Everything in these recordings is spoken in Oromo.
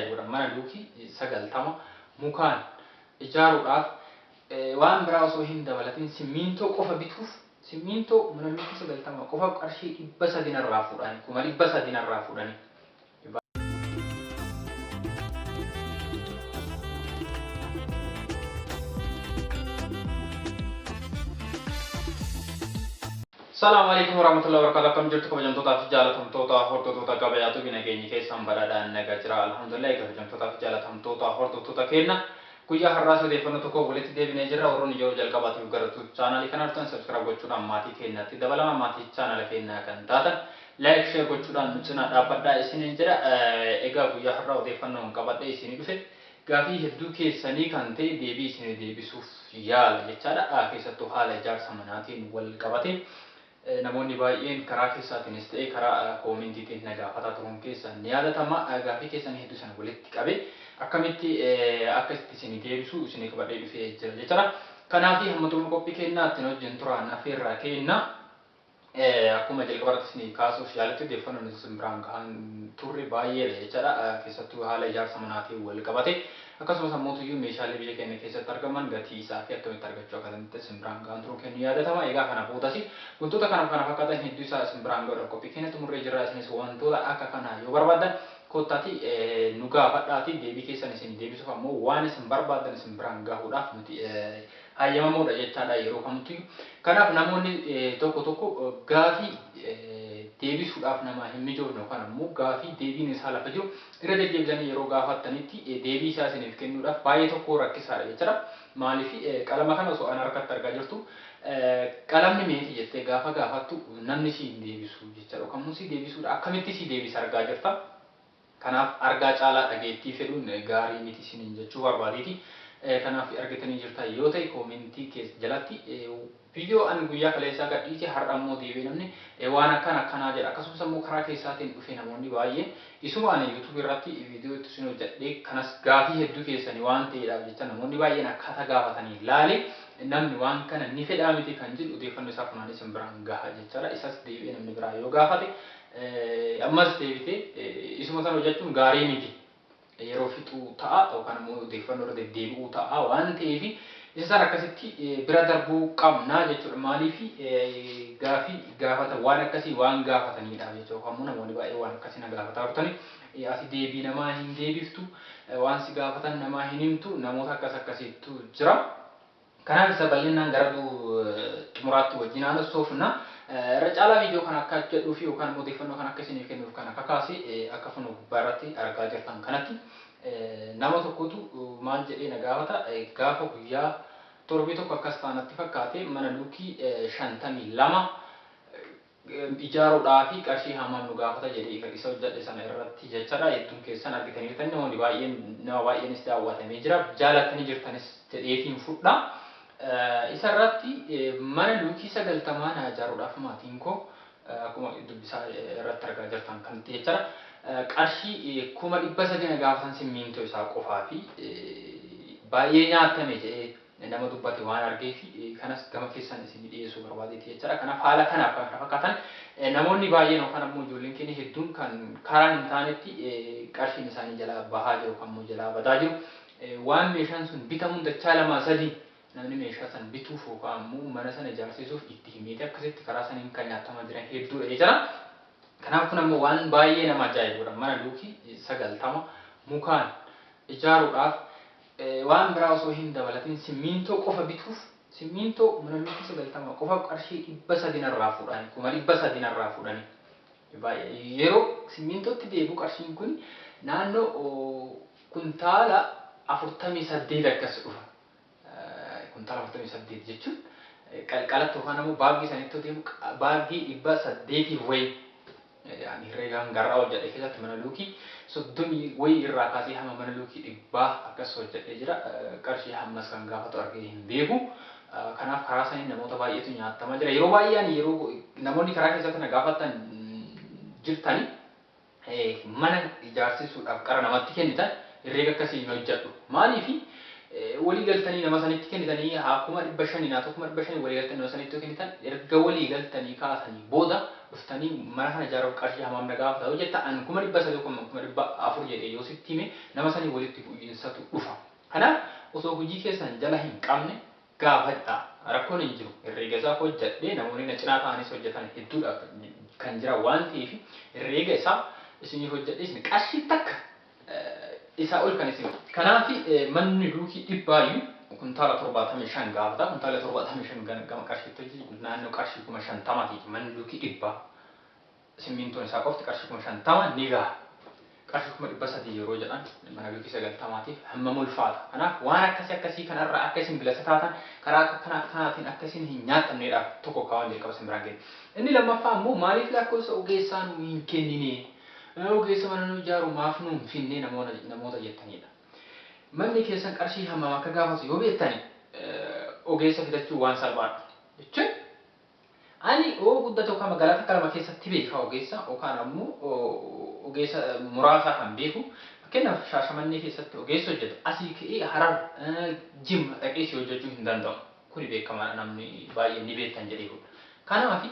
ajaa'ibudha. Mana luukii 90 mukaan ijaaruudhaaf waan biraa osoo hin dabalatin simmiintoo qofa bituuf simmiintoo mana luukii 90 qofa qarshii 300 narraa fuudhani 300,000 narraa fuudhani. Salaamu alaikum warahmatullahi wabarakatuh. Akkam jirtu kabajamtootaa fi jaalatamtoota hordoftoota gabayaa tubi nageenyi keessan badhaadhaan nagaa jira. Alhamdulillah kabajamtootaa fi jaalatamtoota hordoftoota keenna guyyaa har'aas odeeffannoo tokko walitti deebinee jirra. Warroonni yeroo jalqabaatiif gara chaanaalii kana dhuftan subscribe gochuudhaan maatii keenyatti dabalama. Maatii chaanaala keenyaa kan taatan like share gochuudhaan nu cinaa dhaabbadhaa isiniin jedha. Egaa guyyaa har'aa odeeffannoon qabadhee isinii dhufe gaafii hedduu keessanii kan ta'e deebii isinii deebisuuf yaala jechaadha. Keessattuu haala ijaarsa manaatiin wal qabate namoonni baay'een karaa keessaatiinis ta'e karaa koomentiitiin na gaafataa turuun keessan ni yaadatama. Gaafii keessan hedduu sana walitti qabe akkamitti akka itti isinii deebisu isinii qabadhee dhufee jira jechaadha. Kanaaf hamma xumura qophii keenyaatti nu wajjin turaan affeerraa keenna. Akkuma jalqaba irratti isinii kaasuuf yaaletti odeeffannoo nuti isin biraan gahan turre baay'eedha jechaadha. Keessattuu haala ijaarsa manaatiin wal qabate akkasumas ammoo tuyyuu meeshaalee biyya keenya keessatti argaman gatii isaa fi akkamitti argachuu akka danda'an isin biraan gahan turuun keenya yaadatama. Egaa kana boodas wantoota kanaaf kana fakkaatan hedduu isaa isin biraan gahuudhaaf qophii keenya xumurree jirra. Isinis wantoota akka kanaa yoo barbaaddan koottaati nu gaafadhaati deebii keessan isin deebisuuf ammoo waan isin barbaaddan isin biraan gahuudhaaf nuti hayyamamoodha jechaadha yeroo kamittuu. Kanaaf namoonni tokko tokko gaafii deebisuudhaaf nama hin mijoofne yookaan ammoo gaafii deebiin isaa lafa jiru irra deddeebisanii yeroo gaafattanitti deebii isaa isiniif kennuudhaaf baay'ee tokko rakkisaadha jechaadha. Maaliif qalama kana osoo an harkatti argaa jirtu qalamni meeti jettee gaafa gaafattu namni si hin deebisu jechaadha. Yookaan immoo si deebisuudha akkamitti si deebisa argaa jirta. Kanaaf argaa caalaa dhageettii fedhuun gaarii miti isiniin jechuu barbaadeeti. Kanaaf argitanii jirtan yoo ta'e koomentii keessa jalatti viidiyoo ani guyyaa kaleessaa gadhiise har'a immoo deebi'ee namni waan akkana akkanaa jedha. Akkasumas immoo karaa keessaatiin dhufe namoonni baay'een isuma ani YouTube irratti viidiyoo itti isin hojjedhe kanas gaafii hedduu keessanii waan ta'eedhaaf jecha namoonni baay'een akkaataa gaafatanii laale namni waan kana ni fedhaa miti kan jedhu odeeffannoo isaa funaanee isin biraan gaha jechaadha. Isas deebi'ee namni biraa yoo gaafate ammas deebitee isuma sana hojjechuun gaarii miti. Yeroo fixuu ta'a yookaan immoo odeeffannoo irra deddeebi'uu ta'a waan ta'eef isa sana akkasitti bira darbuu qabna jechuudha. Maaliif gaafii gaafatan waan akkasii waan gaafataniidha jechuudha. Yookaan immoo namoonni baay'ee waan akkasii na gaafataa turtani. Ati deebii namaa hin deebiftu waan si gaafatan namaa hin himtu namoota akkas akkasiitu jira. Kanaaf isa bal'inaan gara xumuraatti wajjin haasofna. Irra caalaa viidiyoo kana akka jedhuu fi yookaan immoo odeeffannoo kana akka isiniif kennuuf kan akka kaase akka funoo gubbaa irratti argaa jirtan kanatti nama tokkotu maal jedhee na gaafata gaafa guyyaa torbii tokko akkas taanatti fakkaate mana luukii 52 ijaaruudhaafi qarshii hammam nu gaafata jedhee isa hojjedhe sana irratti jechadha. Hedduun keessan argitanii jirtan namoonni baay'een nama baay'eenis daawwatamee jira. Jaalattanii jirtanis jedheetiin fudha. Isa irratti mana luukii 90 naa ijaaruudhaaf maatiin koo akkuma dubbisaa irratti argaa jirtan kanatti jechadha. Qarshii 300,000 na gaafatan simmiintoo isaa qofaa fi baay'ee nyaatame jedhee nama dubbate waan argeef kanas gama keessan isin dhiyeessuu barbaadeeti jechaadha. Kanaaf haala kanaaf kan kana fakkaatan namoonni baay'een yookaan ammoo ijoolleen keenya hedduun kan karaa hin taanetti qarshiin isaanii jalaa bahaa jiru kan immoo jalaa badaa jiru. Waan meeshaan sun bitamuun dachaa lamaa sadii namni meeshaa san bituuf yookaan ammoo mana sana ijaarsisuuf itti himeeti akkasitti karaa saniin kan nyaatamaa jiran hedduudha jechaadha. Kanaaf kun ammoo waan baay'ee nama ajaa'ibudha. Mana luukii 90 mukaan ijaaruudhaaf waan biraa osoo hin dabalatin simmiintoo qofa bituuf simmiintoo mana luukii 90 qofa qarshii 300 narraa fuudhani 300,000 narraa fuudhani. Yeroo simmiintootti deebi'u qarshiin kun naannoo kuntaala 48 akkas dhufa. Kuntaala 48 jechuun qalqalatti yookaan ammoo baaggii sanitti deemu baaggii 800 wayii. Ani herreegaan garraa hojjedhe keessatti mana luukii 30 wayii irraa kaasee hamma mana luukii 100 akkas hojjedhee jira. Qarshii hammas kan gaafatu argee hin beeku. Kanaaf karaa saniin namoota baay'eetu nyaatamaa jira. Yeroo baay'ee ani yeroo namoonni karaa keessatti na gaafatan jirtani mana ijaarsisuudhaaf qara namatti kennitan herreega akkasii hin hojjedhu. Maaliif Walii galtanii nama sanitti kennitanii haa 500,000 naa ta'u 500,000 walii galtanii nama sanitti kennitan, erga walii galtanii kaasanii booda dhuftanii mana kana ijaaruuf qarshii hammam na gaafata yoo jetta, an 300,000, 400,000 jedhee yoo sitti hime, nama sanii walitti bu'iinsatu dhufa. Kanaaf osoo hojii keessan jala hin qabne gaafadhaa. Rakkoon hin jiru. Herreega isaa hojjedhee namoonni na cinaa ta'anis hojjetan hedduudha kan jira waan ta'eef, herreega isaa isiniif hojjedhee isin qarshii takka isaa ol kan isin. Kanaaf manni luukii dhibbaayyuu kuntaala 75 gaafata. Kuntaala 75 gama qarshiitti hojii naannoo qarshii 50,000ti manni luukii dhibbaa. Simmintoon isaa qofti qarshii 50,000 ni gaha. Qarshii 300,000 yeroo jedhan mana luukii 90tiif hammam ulfaata. Kanaaf waan akkasii akkasii kanarraa akka isin bilisa taatan, karaa akka kana akkanaatiin akka isin hin nyaatamneedhaaf tokko kaawwan jalqaba isin biraan geenye. Inni lammaffaa immoo maaliif lakkoofsa ogeessaa nu hin kennine? Ogeessa mana nu ijaaru maaf nu hin finne namoota jettanidha. Manni keessan qarshii hammam akka gaafatu yoo beektani, ogeessa fidachuu waan salphaadha. Jechuun ani oo guddate yookaan magaalaa takka lama keessatti beeka ogeessa, yookaan ammoo ogeessa muraasa kan beeku. Fakkeenyaaf, Shaashamannee keessatti ogeessa hojjetu asii ka'ee Harar, Jimma dhaqee si hojjechuu hin danda'u. Kuni beekamaadha, namni baay'een ni beektan jedhee fudha. Kanaaf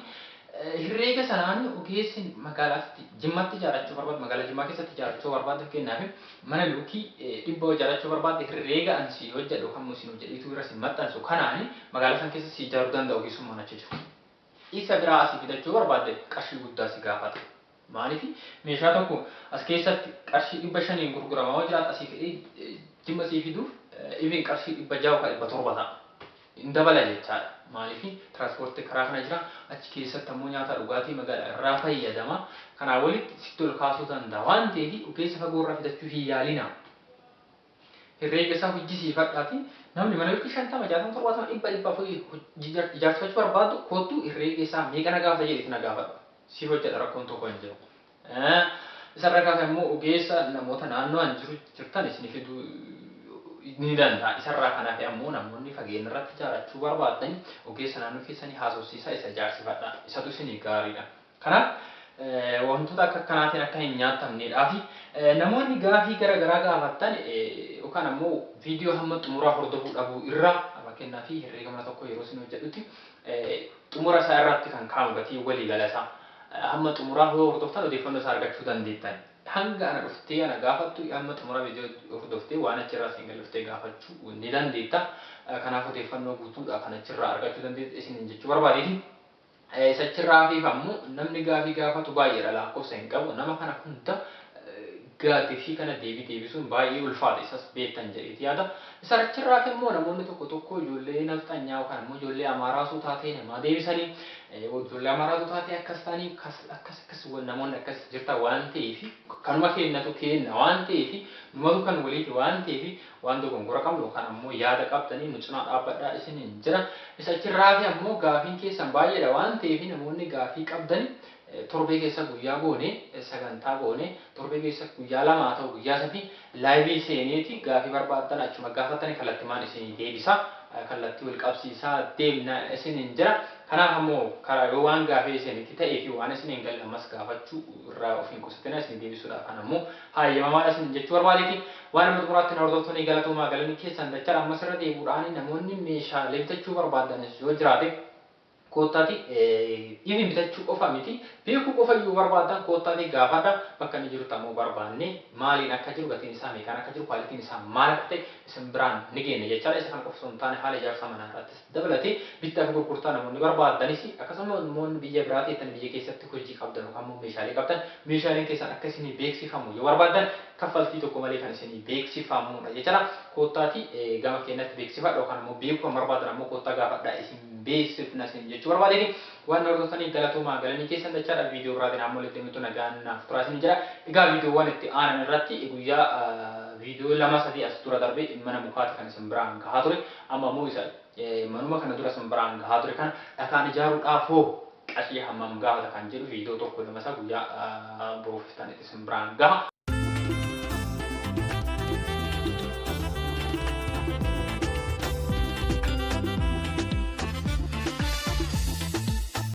herreega sanaan ogeessi magaalaatti Jimmatti ijaarrachuu barbaadu, magaalaa Jimmaa keessatti ijaarrachuu barbaadu, fakkeenyaaf mana luukii 100 ijaarrachuu barbaadde, herreega ani si hojjedhu yookaan immoo isin hojjedheetu irra si maxxansu kanaan magaalaa san keessa si ijaaruu danda'a ogeessummaan achi jiru. Isa biraa asii fidachuu barbaadde qarshii guddaa si gaafata. Maaliif, meeshaa tokko as keessatti qarshii 500n gurguramaa yoo jiraatu, asii ka'ee Jimma sii fiduuf even qarshii 600 yookaan 700 ta'a. Hin dabala jechaadha. Maaliif, tiraanspoortii karaa kana jira, achi keessatti ammoo nyaata dhugaatii magaalaa irraa fayyadama. Kanaa walitti sitti ol kaasuu danda'a waan ta'eef, ogeessa fagoo irraa fidachuu hin yaalina. Herreega isaa hojjisiifadhaati, namni mana yookiin 50, 60, 70, 100, 400 ijaarsifachuu barbaaddu kottu, herreega isaa meeqa na gaafata jedheeti na gaafadhu. Siif hojjedha, rakkoon tokko hin jiru. Isarra kafe immoo ogeessa namoota naannoo an jiru jirtan isin fiduu ni danda'a. Isarraa kan hafe ammoo namoonni fageenya irratti ijaarrachuu barbaadan ogeessa naannoo keessanii haasofsiisaa isa ijaarsifadha. Isatu isinii gaariidha. Kanaaf wantoota akka akkanaatiin akka hin nyaatamneedhaa fi namoonni gaafii gara garaa gaafattan yookaan ammoo viidiyoo hamma xumuraa hordofuu dhabuu irraa, fakkeenyaa fi herreega mana tokko yeroo isin hojjedhutti xumura isaa irratti kan kaa'amu gatii waliigala isaa hamma xumuraa yoo hordoftan odeeffannoo isaa argachuu dandeettan. Hanga ana dhuftee ana gaafattu, hamma xumuraa viidiyoo hordoftee waan achirraa siin galuftee gaafachuu ni dandeetta. Kanaaf odeeffannoo guutuudha kan achirraa argachuu dandeetta isin jechuu barbaadeeti. Isachirraa hafiif ammoo namni gaafii gaafatu baay'eedha, lakkoofsa hin qabu. Nama kana hunda gaafii kana deebii deebisuun baay'ee ulfaata, isas beektan jedheeti yaada. Isachirraa hafe immoo namoonni tokko tokko ijoollee nafxanyaa yookaan ammoo ijoollee Amaaraatu taatee namaa deebisanii, ijoollee Amaaraatu taatee akkas ta'anii akkas akkas, namoonni akkas jirta waan ta'eef, kanuma kennatu kenna waan ta'eef, numatu kan waliiti waan ta'eef, waan dogongora qabnu yookaan ammoo yaada qabdanii nu cinaa dhaabbadhaa isiniin jira. Isachirraa hafe ammoo gaafiin keessan baay'eedha waan ta'eef, namoonni gaafii qabdan torbee keessa guyyaa goone, sagantaa goone, torbee keessa guyyaa lama haa ta'u guyyaa 3 live seeneeti gaafii barbaaddan achuma gaafattanii kallattimaan isinii deebisa. Kallattii wal qabsiisaa deemna isiniin jira. Kanaaf ammoo karaa yoo waan gaafii isinitti ta'ee fi waan isin hin galle ammas gaafachuu irraa of hin qusatina, isin deebisuudhaaf kan ammoo hayyamamaadha isin jechuu barbaadeeti. Waan amma xumuraatti na hordoftanii galatoomaa, galanni keessan dachaa. Ammas irra deebi'uudhaan namoonni meeshaalee bitachuu barbaadanis yoo jiraate koottaati, even bitachuu qofa miti, beekuu qofa iyyuu barbaadan koottaati gaafadha. Bakka inni jirutti ammoo barbaanne maaliin akka jiru, gatiin isaa meeqaan akka jiru, qualityn isaa maal akka ta'e isin biraan ni geenne jechaadha. Isa kana qofa osoo hin taane haala ijaarsa manaa irrattis dabalatee bittaa fi gurgurtaa namoonni barbaadanis, akkasuma namoonni biyya biraa teettan biyya keessatti hojii qabdan yookaan immoo meeshaalee qabdan, meeshaaleen keessan akka isinii beeksifamu yoo barbaadan kaffaltii tokko malee kan isinii beeksifamudha jechaadha. Koottaati gama keenyatti beeksifadha, yookaan immoo beekuu kan barbaadan ammoo koottaa gaafadha, isin beeksifna isin jechuu barbaadeeti. Waan hordoftanii galatoomaa, galanii keessan dachaadha. Viidiyoo biraatiin ammoo walitti deemtu, nagaan naaf turaa isin jira. Egaa viidiyoowwan itti aanan irratti guyyaa viidiyoo lama sadii as dura darbe mana mukaati kan isin biraan gahaa ture. Amma immoo isa manuma kana dura isin biraan gahaa ture kana dhakaan ijaaruudhaaf hoo qarshii hammam gaafata kan jedhu viidiyoo tokko lama isaa guyyaa boruuf itti isin biraan gaha.